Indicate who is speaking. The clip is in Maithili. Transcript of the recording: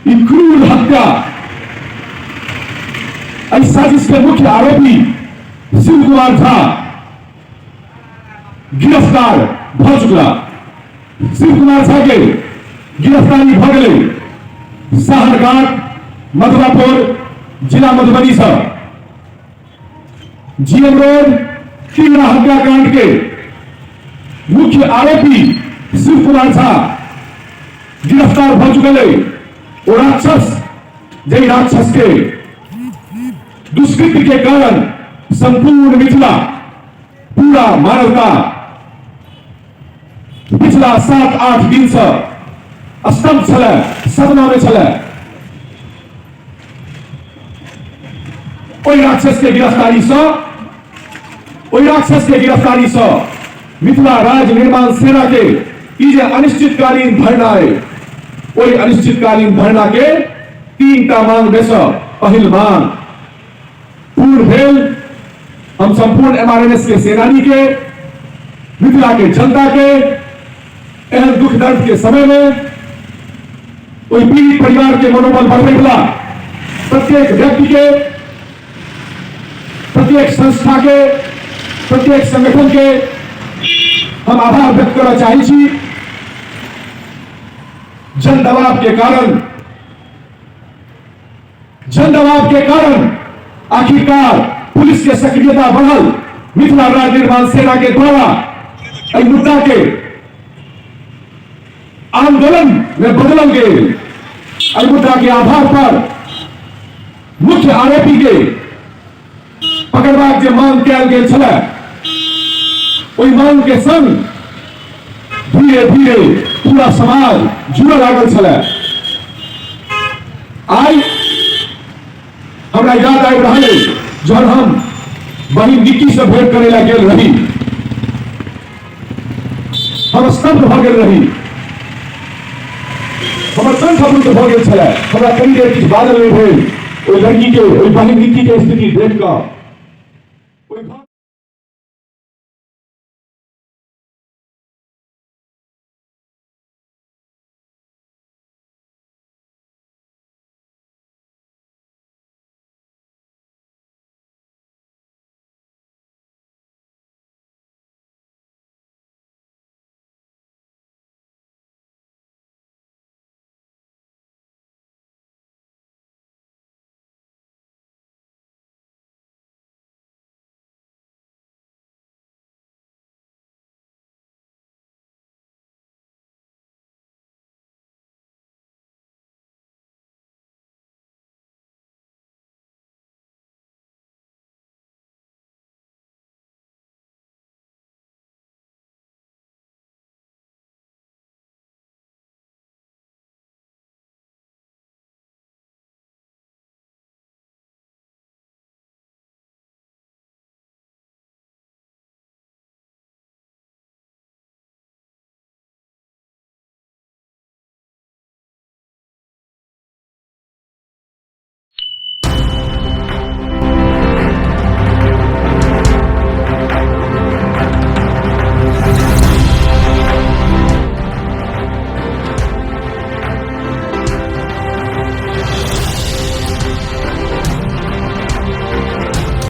Speaker 1: ई क्रूर हत्या, एहि साजिश के मुख्य आरोपी शिव कुमार झा गिरफ्तार भऽ चुकला। शिव कुमार झा के गिरफ्तारी भऽ गेलै साहरघाट, मधुरापुर, जिला मधुबनी से। जीएम रोड तीव्र हत्याकांड के मुख्य आरोपी शिव कुमार झा गिरफ्तार भऽ चुकल है। ओ राक्षस, जाहि राक्षस के दुष्कृत्य के कारण संपूर्ण मिथिला, पूरा मानवता पिछला 7-8 दिन से स्तब्ध छलै, सदमा में छलै, ओहि राक्षस के गिरफ्तारी से, ओहि राक्षस के गिरफ्तारी से मिथिला राज्य निर्माण सेना के ई जे अनिश्चितकालीन धरना है, ओहि अनिश्चितकालीन धरना के 3टा मांग में से पहिल मांग पूर्ण भेल। हम संपूर्ण एमआरएनएस के सेनानी के, मिथिला के जनता के एहन दुख दर्द के समय में ओहि पीड़ित परिवार के मनोबल बढ़बै वाला प्रत्येक व्यक्ति के, प्रत्येक संस्था के, प्रत्येक संगठन के हम आभार व्यक्त करऽ चाहै छी। जन दबाव के कारण, जन दबाव के कारण आखिरकार पुलिस के सक्रियता बढ़ल। मिथिला राज्य निर्माण सेना के द्वारा एहि मुद्दा के आंदोलन में बदलल गेल। एहि मुद्दा के आधार पर मुख्य आरोपी के पकड़बाक जे मांग कयल गेल छलै, ओहि मांग के संग धीरे धीरे पूरा समाज जुड़ऽ लागल छलै। आइ हमरा याद आबि रहल अछि जहन हम बहिन निक्की से भेंट करे ला गेल रही, हम स्तब्ध भऽ गेल रही, हमर कंठ अवरुद्ध भऽ गेल छलै। हमरा कनी देर किछु बाजल नहि भेल ओहि लड़की के, ओहि बहिन निक्की के स्थिति देख कऽ।